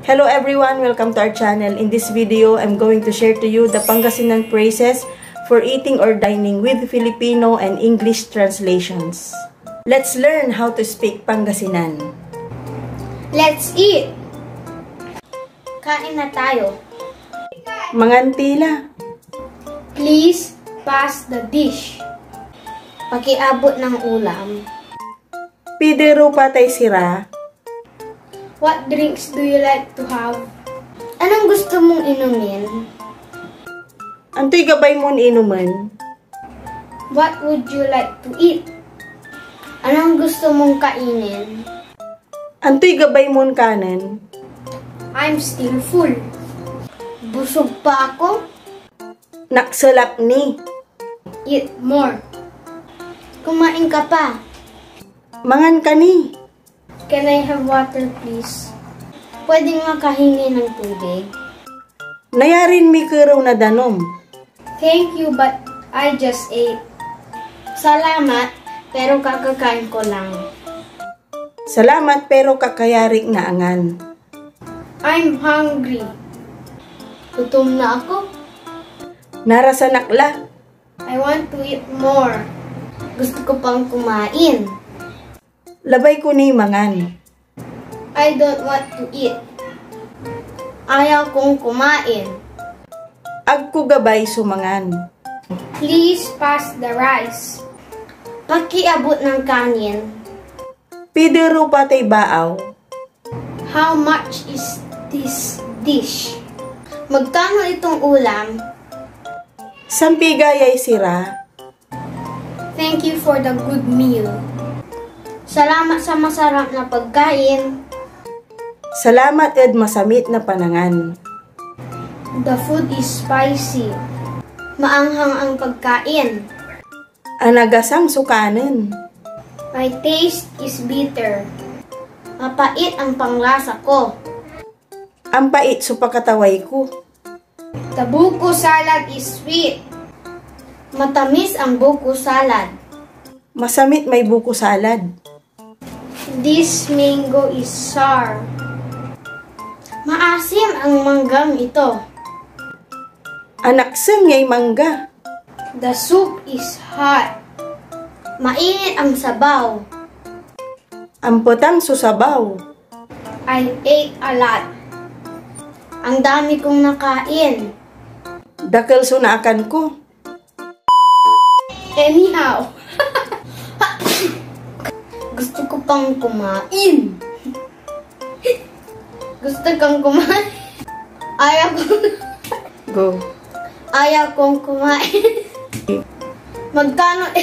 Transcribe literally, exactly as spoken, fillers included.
Hello everyone, welcome to our channel. In this video, I'm going to share to you the Pangasinan phrases for eating or dining with Filipino and English translations. Let's learn how to speak Pangasinan. Let's eat! Kain na tayo. Mangan tila. Please pass the dish. Pakiabot ng ulam. Pide ro patay sira. What drinks do you like to have? Anong gusto mong inumin? Antoy gabay mon inumen? What would you like to eat? Anong gusto mong kainin? Antoy gabay mon kanen? I'm still full. Busog pa ako. Nakselak ni. Eat more. Kumain ka pa. Mangan ka ni. Can I have water, please? Pwedeng makahingi ng tubig? Nayarin mikerew na danum. Thank you, but I just ate. Salamat, pero kakakain ko lang. Salamat, pero kakayarik na angan. I'm hungry. Gutom na ako. Narasan ak la. I want to eat more. Gusto ko pang kumain. Labay ko ni mangan. I don't want to eat. Ayaw kong kumain. Agko gabay so mangan. Please pass the rice. Pakiabot ng kanin. Pide ro patay baaw. How much is this dish? Magkano itong ulam? Sampigayay sira. Thank you for the good meal. Salamat sa masarap na pagkain. Salamat ed masamit na panangan. The food is spicy. Maanghang ang pagkain. Anagasang so kanen. My taste is bitter. Mapait ang panglasa ko. Ampait so pakataway ko. The buko salad is sweet. Matamis ang buko salad. Masamit may buko salad. This mango is sour. Maasim ang manggang ito. Anakseng yay mangga. The soup is hot. Mainit ang sabaw. Ampetang so sabaw. I ate a lot. Ang dami kong nakain. Dakel so naakan ko. Anyhow. Gusto ko pang kumain. Gusto kang kumain? Ayaw ko. Go. Ayaw kong kumain. Magkano?